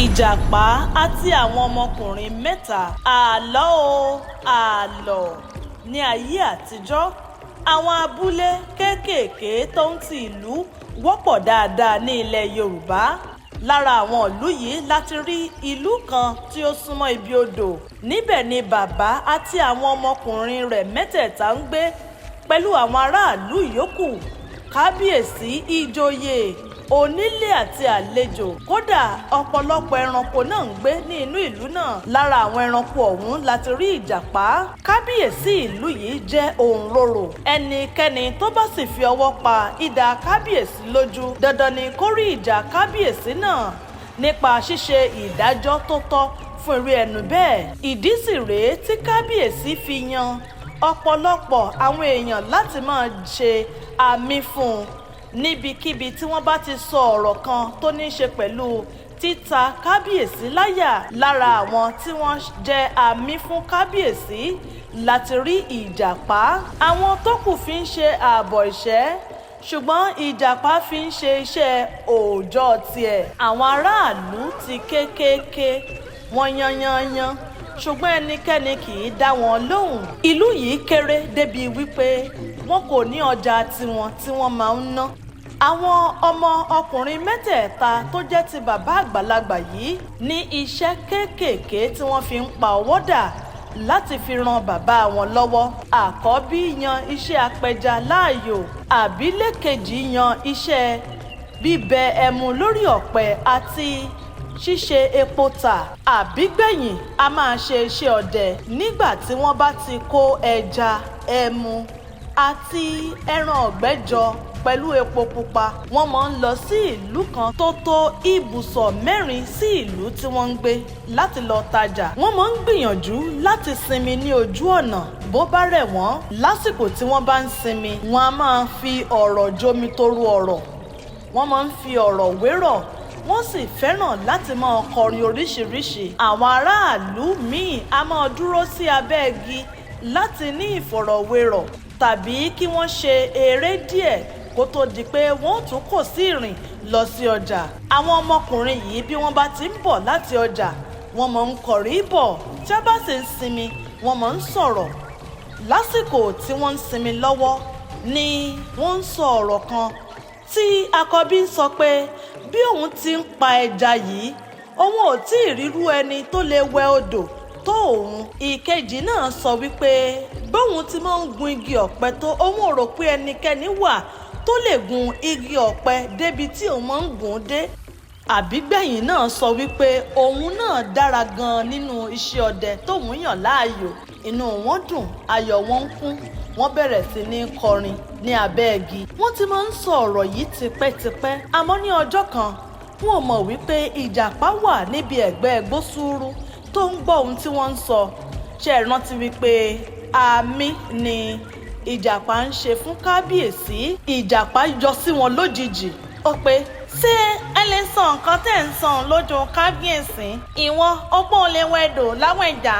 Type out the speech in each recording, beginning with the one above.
Ìjàpá àti àwọn ọmọkùnrin mẹ́ta. Àlọ́ o, àlọ́. Ní ayé àtijọ́, àwọn abúlé kéékèèké tó ń ti ìlú wọ́pọ̀ dáadáa ní ilẹ̀ Yorùbá. Lára àwọn ìlú yìí láti rí ìlú kan tí ó súnmọ́ ibi odò. Níbẹ̀ ni bàbá àti àwọn ọmọkùnrin rẹ̀ mẹ́tẹ̀ẹ̀ta ń gbé pẹ̀lú àwọn aráàlú ìyókù, kábíyèsí, ìjòyè, onílé àti àlejò. Kódà, ọ̀pọ̀lọpọ̀ ẹranko náà ń gbé ní inú ìlú náà. Lára àwọn ẹranko ọ̀hún láti rí ìjàpá. Kábíyèsí ìlú yìí jẹ́ òǹrorò. Ẹnikẹ́ni tó bá sì fi ọwọ́ pa idà kábíyèsí lójú, dandan ni kó rí ìjà kábíyèsí náà nípa ṣíṣe ìdájọ́ tó tọ́ fún irú ẹnu bẹ́ẹ̀. Ìdí sì rèé tí kábíyèsí fi yan ọ̀pọ̀lọpọ̀ àwọn èèyàn láti máa ṣe àmì fún un níbikíbi tí wọ́n bá ti sọ ọ̀rọ̀ kan tó ní í ṣe pẹ̀lú títa kábíyèsí láyà. Lára àwọn tí wọ́n jẹ́ àmì fún kábíyèsí láti rí ìjàpá. Àwọn tó kù fi ń ṣe ààbọ̀ ìṣẹ́, ṣùgbọ́n ìjàpá fi ń ṣe iṣẹ́ òòjọ́ tiẹ̀. Àwọn aráàlú ti kéékèèké wọ́n yanyanyan, ṣùgbọ́n ẹnikẹ́ni kì í dá wọn lóhùn. Ìlú yìí kéré débi wípé wọn kò ní ọjà tiwọn tí wọ́n máa ń ná. Àwọn ọmọ ọkùnrin mẹ́tẹ̀ẹ̀ta tó jẹ́ ti bàbá àgbàlagbà yìí ní iṣẹ́ kéékèèké tí wọ́n fi ń pa owó dà láti fi ran bàbá wọn lọ́wọ́. Àkọ́bí yan iṣẹ́ apẹja láàyò, àbílékejì yan iṣẹ́ bíbẹ ẹmu lórí ọ̀pẹ àti ṣíṣe epo tà, àbígbẹ̀yìn a máa ṣe iṣẹ́ ọdẹ nígbà tí wọ́n bá ti kó ẹja, ẹmu àti ẹran ọ̀gbẹ́ jọ pẹ̀lú epo pupa. Wọ́n máa ń lọ sí ìlú kan tó tó ibùsọ̀ 4 sí ìlú tí wọ́n ń gbé láti lọ tajà. Wọ́n máa ń gbìyànjú láti sinmi ní ojú ọ̀nà bó bá rẹ̀ wọ́n. Lásìkò tí wọ́n bá ń sinmi, wọ́n á máa fi ọ̀rọ̀ jomitoro ọ̀rọ̀, wọ́n máa ń fi ọ̀rọ̀ wérọ̀, wọ́n sì fẹ́ràn láti máa kọrin oríṣiríṣi. Àwọn aráàlú míì á máa dúró sí abẹ́ igi láti ní ìfọ̀rọ̀wérọ̀ tàbí kí wọ́n ṣe eré díẹ̀ kó tó di pé wọ́n tún kò sí ìrìn lọ sí ọjà. Àwọn ọmọkùnrin yìí, bí wọ́n bá ti ń bọ̀ láti ọjà, wọ́n máa ń kọ̀rí bọ̀. Tí wọ́n bá sì ń sinmi, wọ́n máa ń sọ̀rọ̀. Lásìkò tí wọ́n ń sinmi lọ́wọ́ ni wọ́n ń sọ ọ̀rọ̀ kan tí àkọ́bí ń sọ pé bí òun ti ń pa ẹja yìí, òun ò tí ì rírú ẹni tó lè wẹ odò tó òun. Ìkejì náà sọ wípé bóun ti máa ń gun igi ọ̀pẹ tó, òun ò rò pé ẹnikẹ́ni wà tó lè gun igi ọ̀pẹ débi tí òun máa ń gùn dé. Àbígbẹ̀yìn náà sọ wípé òun náà dára gan-an nínú iṣẹ́ ọdẹ tóun yàn láàyò. Inú wọn dùn, ayọ̀ wọn ń kún, wọ́n bẹ̀rẹ̀ sí ní kọrin ní abẹ́ igi. Wọ́n ti máa ń sọ ọ̀rọ̀ yìí tipẹ́tipẹ́, àmọ́ ní ọjọ́ kan, wọn ò mọ̀ wípé ìjàpá wà níbi ẹ̀gbẹ́ gbósúrú tó ń gbọ́ ohun tí wọ́n ń sọ. Ṣe é rántí wípé àmì ni ìjàpá ń ṣe fún kábíyèsí? Ìjàpá yọ sí wọn lójijì. Ó pé, "Ṣé ẹ lè sọ nǹkan tẹ́ ń sọ lójú kábíyèsí? Ìwọ ọpọ́n lè wẹ̀dò láwẹ̀já,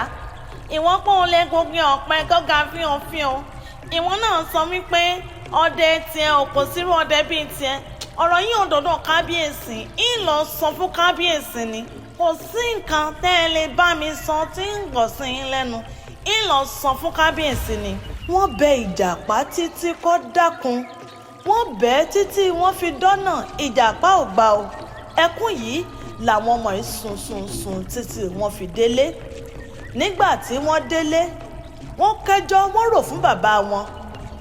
ìwọ pọ́n lè gungi ọ̀pẹ gọ́gà fíofío, ìwọ náà sọ wípé ọdẹ tiẹ̀ ò kò sírú ọdẹ bíi tiẹ̀. Ọ̀rọ̀ yìí ò dọ̀dọ̀ kábíyèsí, ń lọ sọ fún kábíyèsí ni. Kò sí nǹkan tẹ́ ẹ lè bá mi sọ tí ń gọ̀ sí yín lẹ́nu, ń lọ sọ fún kábíyèsí ni." Wọ́n bẹ ìjàpá títí kó dákun, wọ́n bẹ̀ ẹ́ títí wọ́n fi dọ́nà, ìjàpá ò gbà o. Ẹkún yìí làwọn ọmọ yìí sùn sùn sùn títí wọ́n fi délé. Nígbà tí wọ́n délé, wọ́n kẹ́jọ́, wọ́n rò fún bàbá wọn.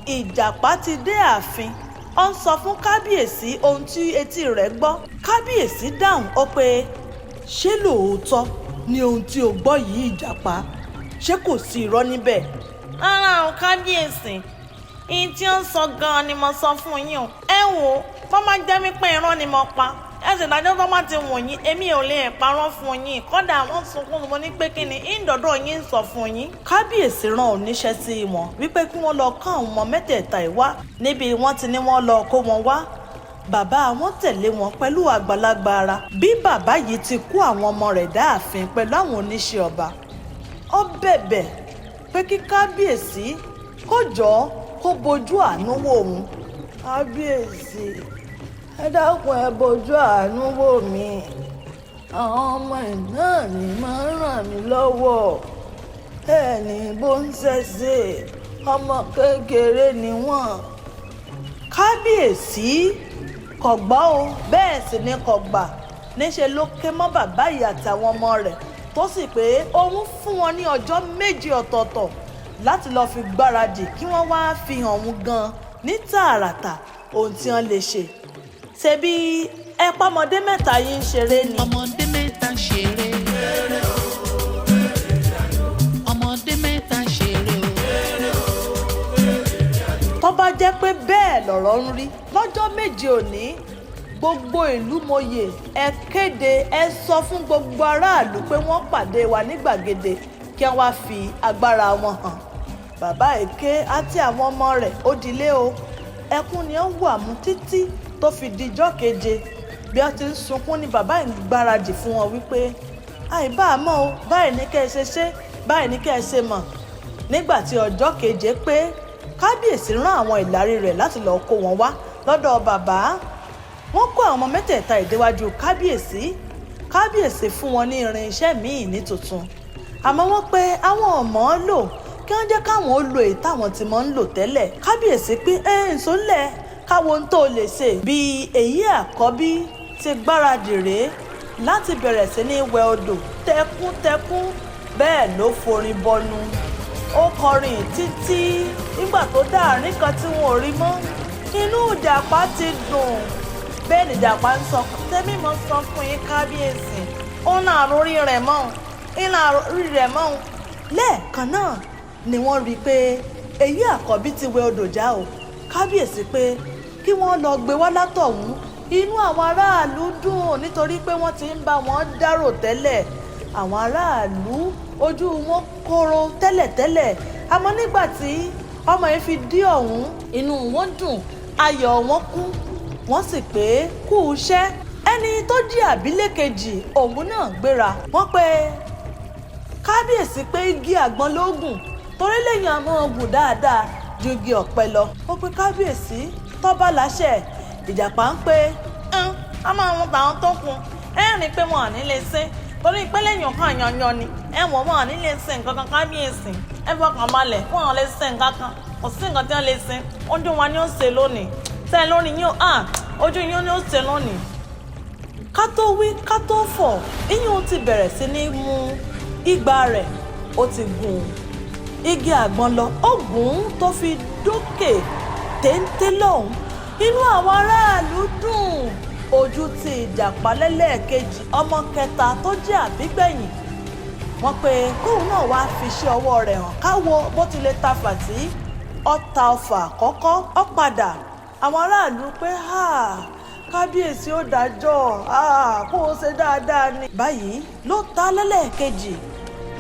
Ìjàpá ti dé ààfin, ó ń sọ fún kábíyèsí ohun tí etí rẹ̀ gbọ́. Kábíyèsí dáhùn, ó pé, "Ṣé lóòótọ́ ni ohun tí o gbọ́ yìí, ìjàpá? Ṣé kò sí irọ́ níbẹ̀?" "Rárá o, kábíyèsí, èyí tí ó ń sọ gan-an ni mo sọ fún yín o. Ẹ wò ó, bó bá jẹ́ wípé irọ́ ni mo pa, ẹ sì dájọ́ tó bá ti wù yín. Èmi ò lè parọ́ fún yín. Kódà wọ́n sunkún, mo ní pé kí ni ìdọ̀dọ̀ yín ń sọ fún yín." Kábíyèsí rán oníṣẹ́ sí wọn wípé kí wọ́n lọ kán àwọn ọmọ mẹ́tẹ̀ẹ̀ta yìí wá. Níbi wọ́n ti ní wọ́n lọ kó wọn wá, bàbá wọn tẹ̀lé wọn pẹ̀lú àgbàlagbà ara. Bí bàbá yìí ti kó àwọn ọmọ rẹ̀ dáàfin pẹ̀lú àwọn oníṣẹ́ ọba, ó bẹ̀bẹ̀ pé kí kábíyèsí kó jọ̀ọ́, kó bojú àánú wò òun. "Kábíyèsí, ẹ dákun, ẹ bojú àánú wò mí. Àwọn ọmọ ẹ̀ náà ní máa ń ràn mí lọ́wọ́. Ẹni bó ń ṣẹ̀ṣẹ̀, ọmọ kékeré ni wọ́n. Kábíyèsí kò gbọ́ o, bẹ́ẹ̀ sì ni kò gbà. Níṣe ló ké mọ́ bàbá yìí àtàwọn ọmọ rẹ̀, tó sì pé òun fún wọn ní ọjọ́ 7 ọ̀tọ̀ọ̀tọ̀ láti lọ́ọ́ fi gbáradì kí wọ́n wáá fi hàn òun gan ní tààràtà ohun tí wọ́n lè ṣe. Ṣebí ẹ pọ́mọdé mẹ́ta yìí ń ṣeré ni. Ọmọdé mẹ́ta ṣeré. Ọmọdé mẹ́ta ṣeré o. Tó bá jẹ́ pé bẹ́ẹ̀ lọ̀rọ̀ ń rí lọ́jọ́ 7 òní, gbogbo ìlú mòye ẹ kéde, ẹ sọ fún gbogbo aráàlú pé wọ́n pàdé wa ní gbàgede kí wọ́n wá fi agbára wọn hàn. Bàbá èké àti àwọn ọmọ rẹ̀ ó dilé o. Ẹkún ni ó wà mú títí tó fi dijọ́ keje. Bí wọ́n ti ń sunkún ni bàbá ń gbáradì fún wọn wípé àìbá àmọ́ o, báyìí ní kẹ́ ẹ ṣe ṣe, báyìí ní kẹ́ ẹ ṣe mọ̀. Nígbà tí ọjọ́ keje pé, kábíyèsí rán àwọn ìlárí rẹ̀ láti lọ kó wọn wá lọ́dọ̀ bàbá. Wọ́n kó àwọn ọmọ mẹ́tẹ̀ẹ̀ta ìdíwájú kábíyèsí. Kábíyèsí fún wọn ní irinṣẹ́ míì ní tuntun, àmọ́ wọ́n pé àwọn ọmọ lò kí wọ́n jẹ́ káwọn ó lo èyí táwọn ti mọ̀ ń lò tẹ́lẹ̀. Kábíyèsí pé ẹ ń sólẹ̀ káwọn ohun tó lè ṣe. Bí èyí àkọ́bí ti gbáradì rèé láti bẹ̀rẹ̀ sí ní wẹ odò tẹkúntẹkún, bẹ́ẹ̀ ló forin bọnu. Ó kọrin títí nígbà tó dáàrin kan tí wọn ò rí mọ́. Inú ìjàpá ti dùn. Bẹ́ẹ̀ ni ìjàpá ń sọ, tẹ́mí mọ́ sọ fún yín kábíyèsí, ó náà rórí rẹ̀ mọ́, ń náà rórí rẹ̀ mọ́. Lẹ́ẹ̀kan náà ni wọ́n rí i pé èyí àkọ́bí ti wẹ odò já o. Kábíyèsí pé kí wọ́n lọ gbé wá látọ̀hún. Inú àwọn aráàlú dùn nítorí pé wọ́n ti ń bá wọn dárò tẹ́lẹ̀. Àwọn aráàlú ojú wọn kóró tẹ́lẹ̀tẹ́lẹ̀, àmọ́ nígbà tí ọmọ yìí fi dé ọ̀hún, inú wọn dùn, ayọ̀ wọn kún, wọ́n sì pé kú iṣẹ́. Ẹni tó jí àbílẹ̀ kejì òun náà gbéra. Wọ́n pé kábíyèsí pé igi àgbọn ló gùn, torí lẹ́yìn àmọ́ gùn dáadáa ju igi ọ̀pẹ lọ. Ó pé kábíyèsí tọ́ba láṣẹ. Ìjàpá ń pé a máa ń tàwọn tó kún ẹ rí i pé wọn à ní lè ṣe, torí pé lẹ́yìn ọ̀kan yanyan ni ẹ wọ̀, wọn à ní lè ṣe nǹkan kan. Kábíyèsí, ẹ fọkàn balẹ̀, wọn ò lè ṣe nǹkan kan, kò sí nǹkan tí wọ́n lè ṣe. Ojú wa ni ó ṣe lónìí, tẹ́ lónìí yóò hàn, ojú yín ni ó ṣe lónìí. Ká tó wí ká tó fọ̀, iyùn ti bẹ̀rẹ̀ sí ní mú ìgbà rẹ̀, ó ti gùn igi àgbọn lọ, ó gùn tó fi dókè téńté lọ́hùn. Inú àwọn aráàlú dùn. Ojú ti ìjàpá lẹ́lẹ́ẹ̀kejì, ọmọ kẹta tó jẹ́ àbígbẹ̀yìn. Wọ́n pé kóun náà wá fi iṣẹ́ ọwọ́ rẹ̀ hàn káwo bó ti lè ta fàtí. Ọta ọfà àkọ́kọ́, ó padà. Àwọn aráàlú pé ha, kábíyèsí ó dájọ́ kó o ṣe dáadáa ni. Báyìí ló ta lẹ́lẹ́ẹ̀kejì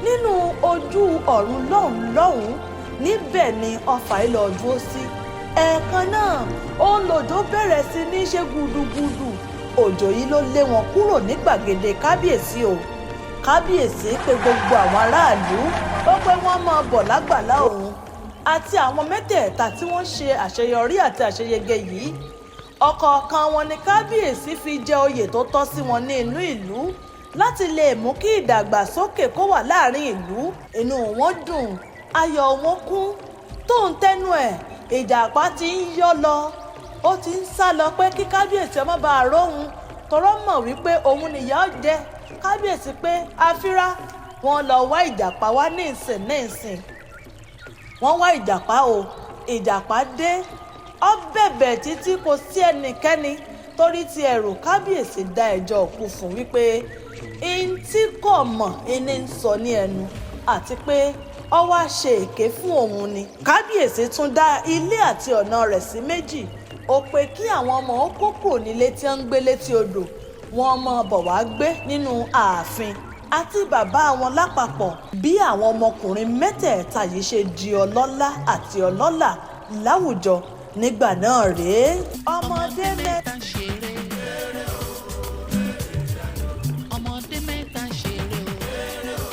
nínú ojú ọ̀run lọ́hùn lọ́hùn. Níbẹ̀ ni ọfà yìí lọ dúró sí. Ẹ̀ẹ̀kan náà òun lòjò bẹ̀rẹ̀ sí ní ṣe gudugudu. Òjò yìí ló lé wọn kúrò ní gbàgede kábíyèsí o. Kábíyèsí pé gbogbo àwọn aráàlú, ó pé wọ́n máa bọ̀ lágbàlá òun àti àwọn mẹ́tẹ̀ẹ̀ta tí wọ́n ṣe àṣeyọrí àti àṣeyege yìí. Ọ̀kọ̀ọ̀kan wọn ni kábíyèsí fi jẹ oyè tó tọ́ sí wọn ní inú ìlú láti lè mú kí ìdàgbàsókè kó wà láàrin ìlú. Inú wọn dùn, ayọ̀ wọn kún. Tóun tẹnu ẹ̀, ìjàpá ti ń yọ́ lọ, ó ti ń sá lọ pé kí kábíyèsí ọmọ bá a róhun, tọrọ mọ̀ wípé òun nìyá ó jẹ. Kábíyèsí pé àfírá, wọn lọ wá ìjàpá wá ní ìsìn ní ìsìn. Wọ́n wá ìjàpá o. Ìjàpá dé, ó bẹ̀bẹ̀ títí, kò sí ẹnikẹ́ni torí ti ẹ̀rù. Kábíyèsí dá ẹjọ́ òkú fún wípé n tí kò mọ̀ ẹni ń sọ ní ẹnu, àti pé ó wá ṣe èké fún òun ni. Kábíyèsí tún dá ilé àti ọ̀nà rẹ̀ sí méjì. Ó pé kí àwọn ọmọ ó kó kúrò nílé tí wọ́n ń gbé létí odò, wọ́n máa bọ̀ wá gbé nínú ààfin àti bàbá wọn lápapọ̀. Bí àwọn ọmọkùnrin mẹ́tẹ̀ẹ̀ta yìí ṣe di ọlọ́lá àti ọlọ́lá láwùjọ nígbà náà rèé. Ọmọdé mẹ́ta ṣeré. Ọmọdé mẹ́ta ṣeré o.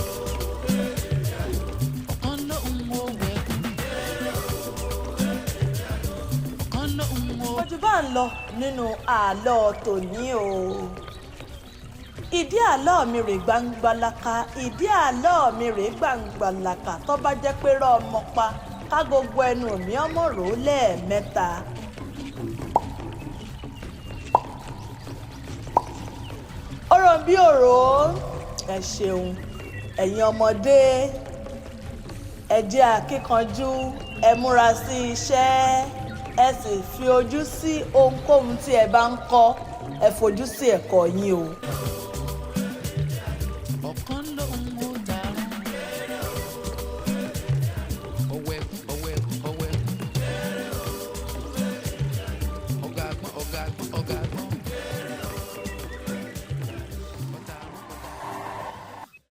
Ọ̀kan lóhùn ó wẹ̀kú. Ọ̀kan lóhùn ó. Ojú bá ń lọ nínú àlọ́ tòní o. Ìdí àlọ́ mi rè gbangbalaka, ìdí àlọ́ mi rè gbangbalaka. Tó bá jẹ́ pé rọ́ ọmọ pa ká gbogbo ẹnu mi ọmọ rò ó lẹ́ẹ̀mẹ́ta. Ọ̀rọ̀ bí òró, ẹ ṣeun ẹ̀yin ọmọdé, ẹ jẹ́ akíkanjú, ẹ múra sí iṣẹ́, ẹ sì fi ojú sí ohunkóhun tí ẹ bá ń kọ́, ẹ fojú sí ẹ̀kọ́ yín o.